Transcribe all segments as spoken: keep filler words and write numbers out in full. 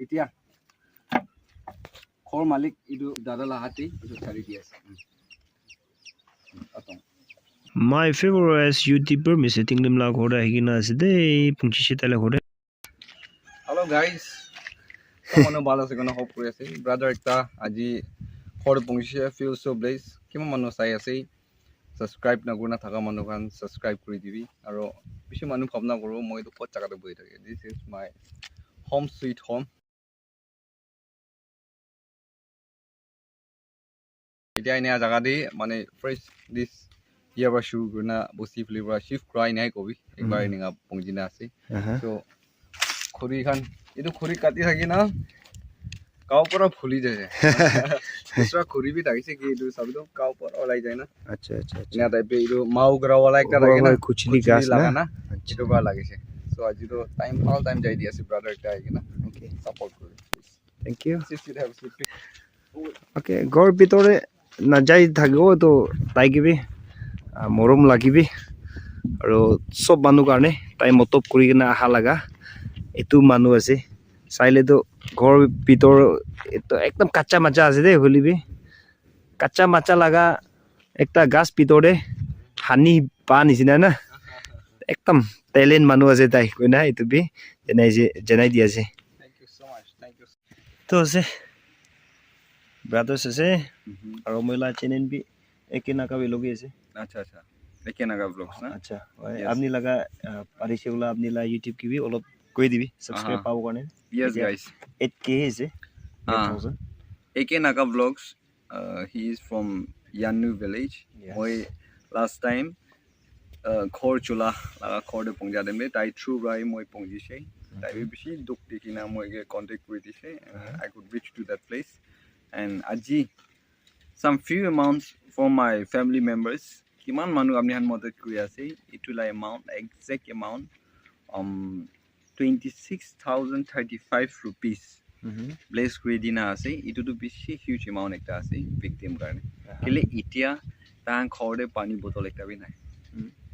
Etia ghor malik etu dada la hat te etu chari di ase. Atong. My favorite YouTuber Mister Tinglim la ghor te ahi kena ase de, punchi she taila ghor te. Hello guys. Sob manu bhal ase koina hope kuri ase. Brother ekta aji ghor te punchi she, feel so blessed. Kiman manu sai ase? Subscribe na kurina thaka manu khan subscribe kuri dibi. Aro bishi manu bhabna kuro moi tu kot jaga te bohi thake. This is my home sweet home. Etia enia jaga te mane fresh this year para shuru kurina bosti phuli para shift kura enia kobi ekbar enia pongji na ase. So khuri khan etu khuri kati thaki na gao pura phuli jai. Dusra khuri bi thakise ki etu sabi to gao pura olai jai na. Acha acha acha. Enia type etu mau gra wala ekta lage na. Kuchili gas laga na. Etu para lagise. So aji to time bhal time jai di ase brother ekta ahi kena. Okay. Support kuri. Thank you. Okay, ghor bhitor te najai thakibo to tai ke bi morom lagibi. Aro sob manu karne tai motob kuri kena aha laga etu manu ase. Saile to ghor bhitor etu ekdam kacha macha ase de hoile bi. Kacha macha laga ekta ghas bhitor te hani pa nishina na. Ekdam talent manu ase tai koina etu bi janai di ase. Thank you so much. Thank you. To ase brothers ase aro moi la channel bi Eke Naga bi logi ase. Acha acha. Eke Naga vlogs na. Acha. Apni laga parise wala apni la YouTube ke bi olop koi dibi subscribe pabo karne. Yes guys. Eight K ase. Eight thousand. Eke Naga vlogs. Uh, he is from Yanu village. Yes. Moi last time uh, ghor chula laga ghor te pongja dem de tai through rai moi pongji she. Tai bi bishi duk di kena moi ke contact kuri di she. I could reach to that place. And aji some few amounts for my family members. Kiman manu apni khan madad kuri ase. Etu la amount, exact amount, um, twenty six thousand thirty five rupees bless kuri dina ase. Etu tu bishi huge amount ekta ase victim karne. Kile etia tahan ghor te pani bottle ekta bi nai.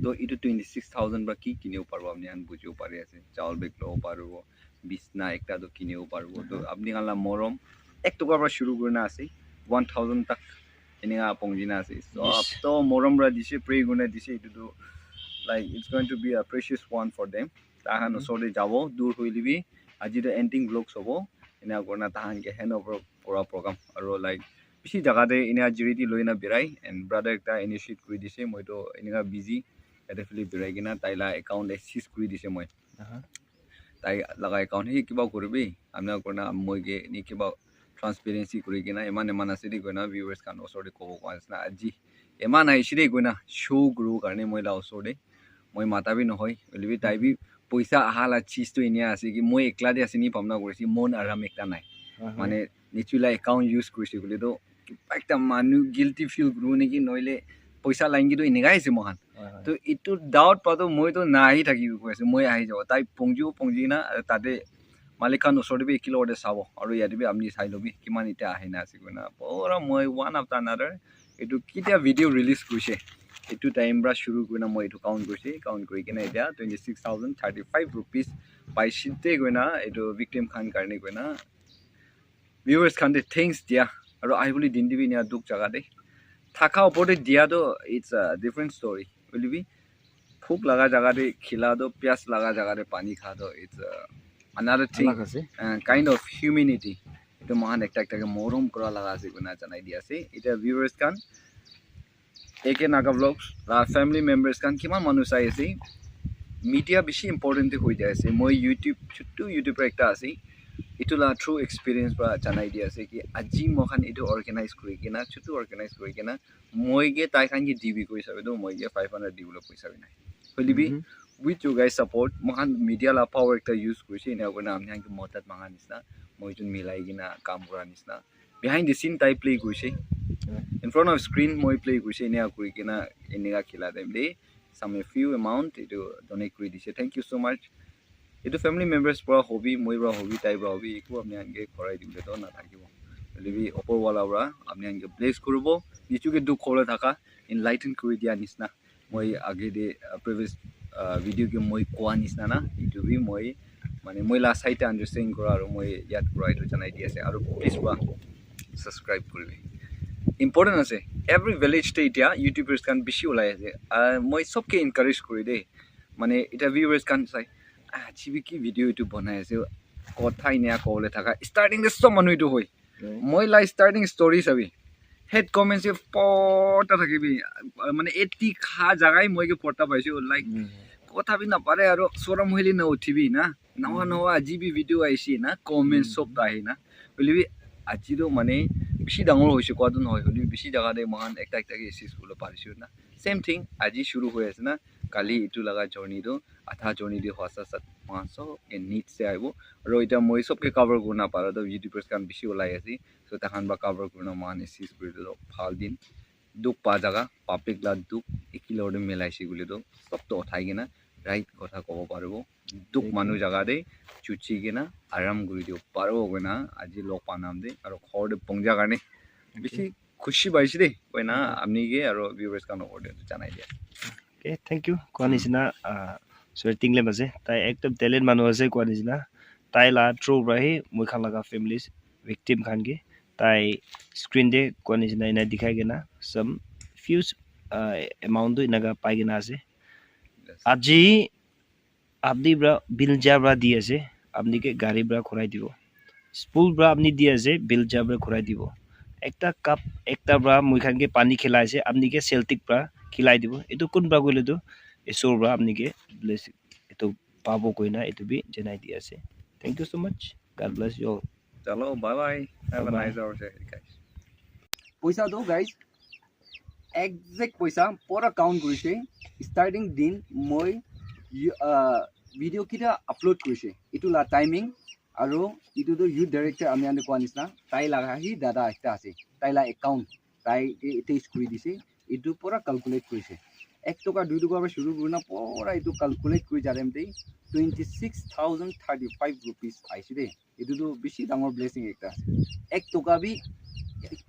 To etu twenty six thousand para ki kinibo paribo apni khan bujibo pari ase. Chawal bag lobo paribo, bisna ekta to kinibo paribo. To apni khan la morom ek toka para shuru kurina ase, one thousand tak enika pongji na ase. So to morom para dise, pray kurina dise, etu tu like it's going to be a precious one for them. Tahan osor te jabo dur hoile bi aji to ending vlogs hobo. Ena kurina tahan ke hand over kura program aro like bishi jaga te ena charity loina birai and brother ekta initiate kuri dise, moi to enika busy yate phale birai kena tai la account access kuri dise moi. Tai laga account he kiba kuribi amna kurina moi ke ni kiba transparency kuri kena eman eman ase de koina viewers khan osor te kobo kwa ase na aji eman aise de koina show kuru karne moi la osor te moi mata bi nohoi hoile bi tai bi poisa aha la cheez tu enia ase ki moi ekla de ase ni bhabna kuri ase mon aram ekta nai mane nichu la account use kuri se koile to ekta manu guilty feel kuru neki nohile poisa line ki to enika ase mohan to etu doubt pa to moi to nahi thaki koi ase moi ahi jabo tai pongju pongji na tate malik khan osor te bi ekilog te sabo aru yate bi apni sai lobi kiman ite ahi na ase koina pura moi one after another etu ketia video release kurise etu time para shuru kurina moi etu count kurise count kuri kena etia twenty six thousand thirty five rupees paise de koina etu victim khan karne koina viewers khan te thanks dia aru ahibole din te bi enia dukh jaga te thaka opor te dia to it's a different story hoile bi bhuk laga jaga te khila to pyas laga jaga te pani kha to it's a another thing. Alag ase. Uh, kind of humanity etu mohan ekta ekta ke morom kura laga ase koina janai di ase etia viewers khan A K Naga Vlogs la family members khan kiman manu sai ase media bishi important te hoi jai ase moi YouTube chutu YouTuber ekta ase etu la through experience para janai di ase ki aji moikhan etu organize kuri kena chutu organize kuri kena moi ke tai khan ke dibi koi sabe to moi ke five hundred dibole poisa bi nai hoile bi with you guys support moikhan media la power ekta use kurise ena kurina apni khan ke madad manga nisna moi jun milai kena kam kura nisna behind the scene tai play kurise in front of screen moi play kurise ena kuri kena eneka khila time te some a few amount etu donate kuri dise thank you so much etu family members para hobi moi para hobi tai para hobi eku apni khan ke korai dibole to na thakibo hoile bi opor wala para apni khan ke bless kuribo nichu ke dukh hole thaka enlighten kuri dia nisna moi age te previous video ke moi koa nisna na etu bi moi Mane moi la side te understanding kura aru moi yat kura etu janai di ase aru please pra subscribe kuribi. Important ase. Every village te etia YouTubers khan bishi ulai ase. Ah, moi sob ke encourage kuri de. Mane etia viewers khan sai, "Ah, chibi ki video etu banai ase." Kotha inia kobole thaka. Starting te sob manu etu hoi. Moi la starting story sabi. Hate comments se porta thakibi. Mane eighty kha jagai moi ke porta paise. Like, kotha bi na pare aru sorom hoile na uthibi na. Nawa nawa aji bi video aise na. Comments sob ta ahe na. Hoile bi aji to mane bishi dangor hoise kowa to nohoi. Hoile bi bishi jaga te moikhan ekta ekta ke assist kuribole parise na. Same thing, aji shuru hoi ase na. Kali etu laga journey to, adha journey te hua sat sat moikhan sob ke needs te ahibo. Aru etia moi sob ke cover kurina para to YouTubers khan bishi ulai ase. So takhan ba cover kurina moikhan assist kuri to bhal din. Dukh pa jaga, public la dukh, eki lor te milai se koile to, sob to uthai kena, right kotha kobo paribo. Dukh manu jaga te, chuchi kena, aram kuri dibo paribo koina, aji log pa nam te, aru ghor te pongja karne, bishi khushi paise de, koina, amni ke, aru viewers khan log te janai dia. Okay, thank you. Koa nishina, ah, Sir Tinglem ase. Tai ekdom talent manu ase, koa nishina. Tai la through pra hi, moi khan laga families, victim khan ke, tai screen te koa nishina ena dikhai kena, some few, ah, amount tu enaka pai kena ase. Aji apni pra bill ja pra di ase, apni ke gari pra khurai dibo. Spoon pra apni di ase, bill ja pra khurai dibo. Ekta cup, ekta pra moi khan ke pani khilai ase, apni ke Celtic pra khilai dibo. Etu kun pra koile tu, isor pra apni ke bless, etu pabo koina, etu bi janai di ase. Thank you so much. God bless you all. Chalo, bye bye. Have a nice hour, guys. Poisa tu, guys, exact poisa pura count kurise. Starting din moi, you, uh, video kita upload kurise. Itu la timing, aru itu tu youth director ami ande koa nisna, tai laga hi dada ekta ase. Tai la account, tai e-, attach kuri dise. Itu pura calculate kurise. Ek toka, dui toka pra shuru kurina pura itu calculate kuri jare mte twenty six thousand thirty five rupees aise de. Etu tu bishi dangor blessing ekta ase. Ek toka bi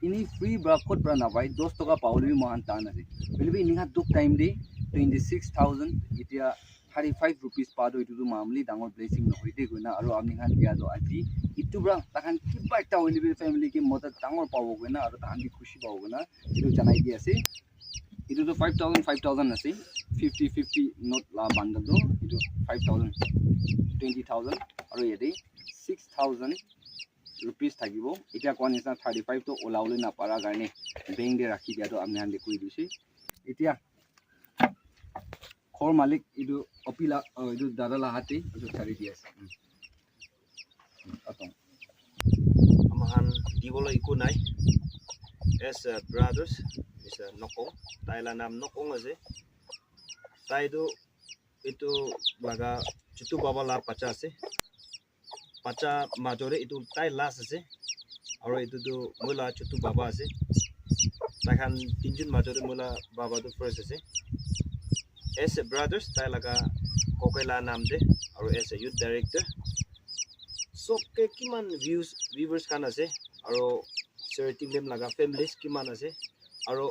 ini free pra kot pra napai, dos toka pabole bi moikhan tan ase. Hoile bi enika dukh time te twenty six thousand, etia thirty five rupees pa tu etu tu mamuli dangor blessing nohoi de koina, aru ami khan dia tu aji etu pra takhan kiba ekta hoile bi family ke madad dangor pabo koina, aru takhan bi khushi pabo koina, etu janai di ase. Etu tu five thousand, five thousand ase, fifty fifty note la bundle tu, etu five thousand, twenty thousand, aru yate six thousand rupees thakibo. Etia koa nisna thirty five tu olabole napara karne bank te rakhi dia tu ami khan te koi dise. Etia ghor malik etu opi la, oh, etu dada la hat te etu chari di ase. Hmm. Atong. Amahan dibole eku nai. As a brothers, is a Nokong. Tai la nam Nokong ase. Tai tu etu laga chutu baba la bacha ase. Bacha major te etu tai last ase. Aru etu tu moi la chutu baba ase. Tai khan tinjun major te moi la baba tu first ase. As a brothers, tai laga kokai la nam te, aru as a youth director, sob ke kiman views, viewers khan ase, aru Sir Tinglem laga families kiman ase, aru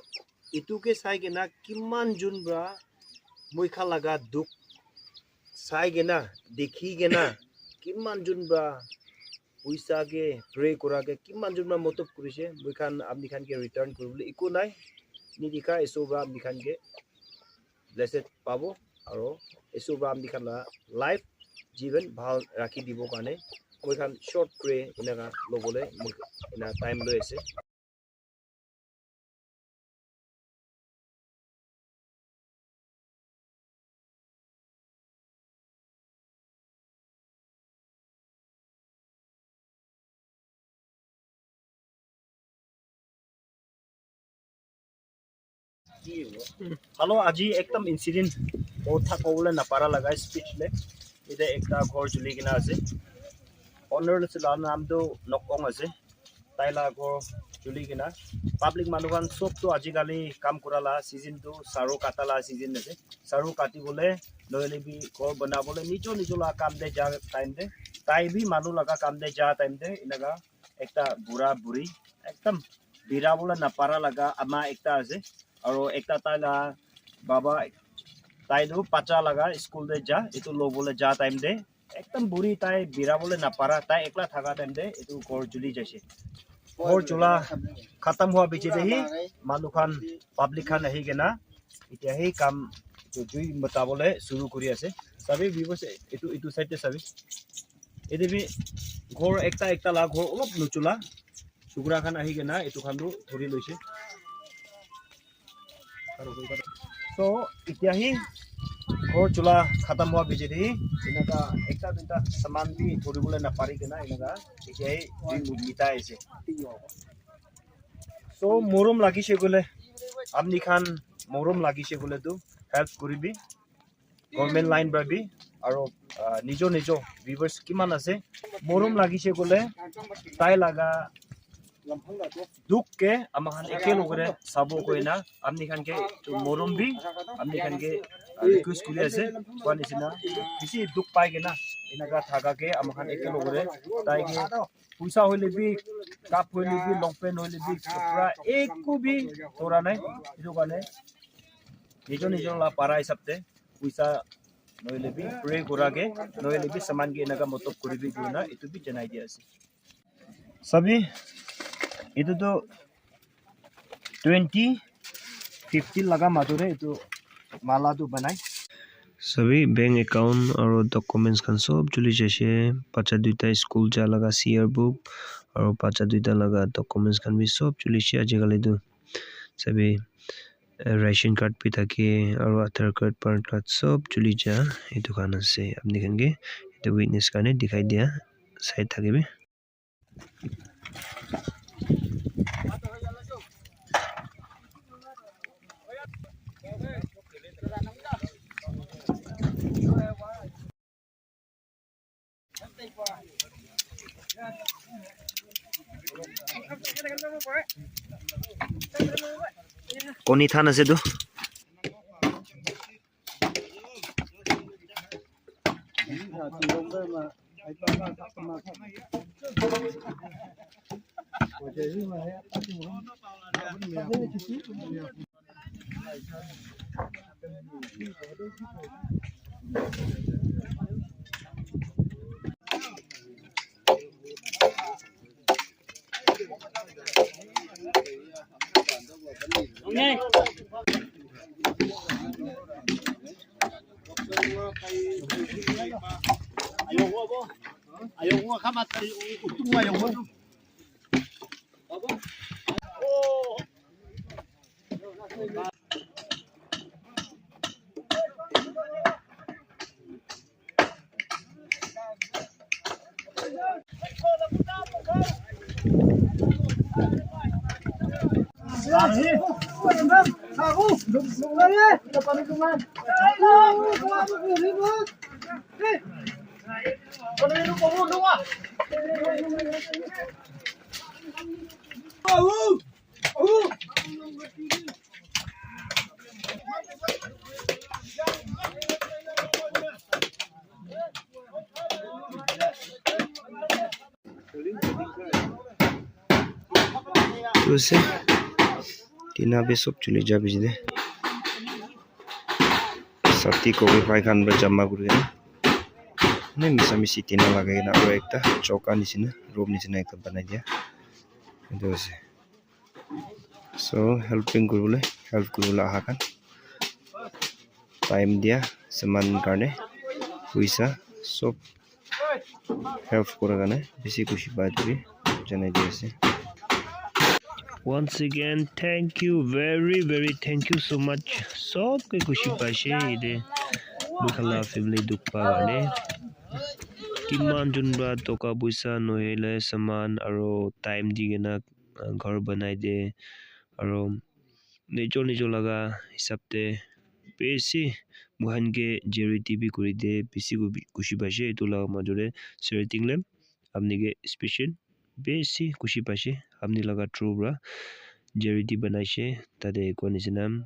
etu ke sai kena kiman jun pra moi khan laga dukh sai kena, dikhi kena, kiman jun pra poisa ke pray kura ke kiman jun pra modot kurise, moi khan apni khan ke return kuribole eku nai, nidikha Isor pra apni khan ke blessed pabo, aru Isor pra apni khan la life jivan bhal rakhi dibo karne moi khan short pray enaka lobole moi ena time loi ase. Hello, aji ekdam incident kotha kobole napara laga speech le. Ite ekta ghor juli kena ase. Owner la nam tu Nokong ase. Tai la ghor juli kena. Public manu khan sob tu ajikali kam kura la season tu saru kata la season ase. Saru kati bole nohole bi ghor bana bole nijo nijo la kam te ja time te. Tai bi manu laga kam te ja time te enaka ekta bura buri ekdam bira bole napara laga ama ekta ase. Aru ekta tai la baba tai tu bacha laga school te ja, etu lobole ja time te Ekdam buri tai bira bole napara, tai ekla thaka time te etu ghor juli jaise. Ghor jula khatam hua piche te hi manu khan, public khan ahi kena etia hi kam etu jui mata bole shuru kuri ase. Sabi viewers, etu, etu side te sabi. Ete bi ghor ekta ekta la ghor olop nuchula. Sukra khan ahi kena etu khan tu thori loise. So, etia hi ghor chula khatam hua piche te hi enaka ekta duita saman bi thori bole napari kena enaka etia hi jui mita ase. So, morom lagise koile, apni khan morom lagise koile tu help kuribi. Government line para bi, aro, ah, nijo nijo viewers kiman ase, morom lagise koile, tai laga dukh ke ama khan eke logore sabo koina, apni khan ke etu morom bi, apni khan ke, ah, request kuri ase, koa nisina, bisi dukh pai kena, enaka thaka ke ama khan eke logore, tai ke puisa hoile bi, cup hoile bi, long pant hoile bi, kapra eku bi thora nai, etu karne nijo nijo la para hisab te puisa nohoile bi pray kura ke, nohoile bi saman ke enaka matlab kuri bi kuri na, etu bi janai dia ase. Sabi, etu tu twenty fifty laga majo te etu mala tu banai. Sabi, bank account aro documents khan sob chuli jaise. Bacha duita school ja laga C R book aro bacha duita laga documents khan bi sob chuli jaise ajikali tu. Sabi, eh, ration card bi thake, aro Aadhaar card, pan card sob chuli ja etu khan ase. Apni khan ke etu witness karne dikhai dia side thake bi. Koni than ase tu. Tu ase. Tina bi sob chuli ja biji de. Sati kobi pai khan para jama kuri kena. Ne misa misi tina lagai kena aro ekta choka nishina, room nishina ekta banai dia. Etu ase. So, helping kuribole, help kuribole aha khan. Time dia, saman karne, puisa, sob help kura karne, bisi khushi pai thaki, janai di ase. Once again, thank you, very, very thank you so much. Sob ke khushi paise, ede, moi khan la family dukh pa karne. Kiman jun pra toka puisa nohoile saman aro time di kena ghor banai de, aro nijo nijo laga hisab te bishi moikhan ke charity bi kuri de, bishi khushi paise. Etu laga majo te Sir Tinglem apni ke special bishi khushi paise, apni laga through para charity banaise, tate koa nishina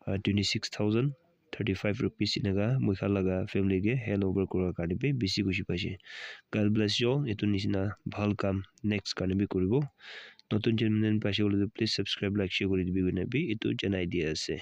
uh, twenty six thousand thirty five rupees eneka moi khan laga family ke hand over kura karne bi bishi khushi paise. God bless you all. Etu nishina bhal kam next karne bi kuribo. Notun channel paise koile tu please subscribe, like, share kuri dibi koina bi etu janai di ase.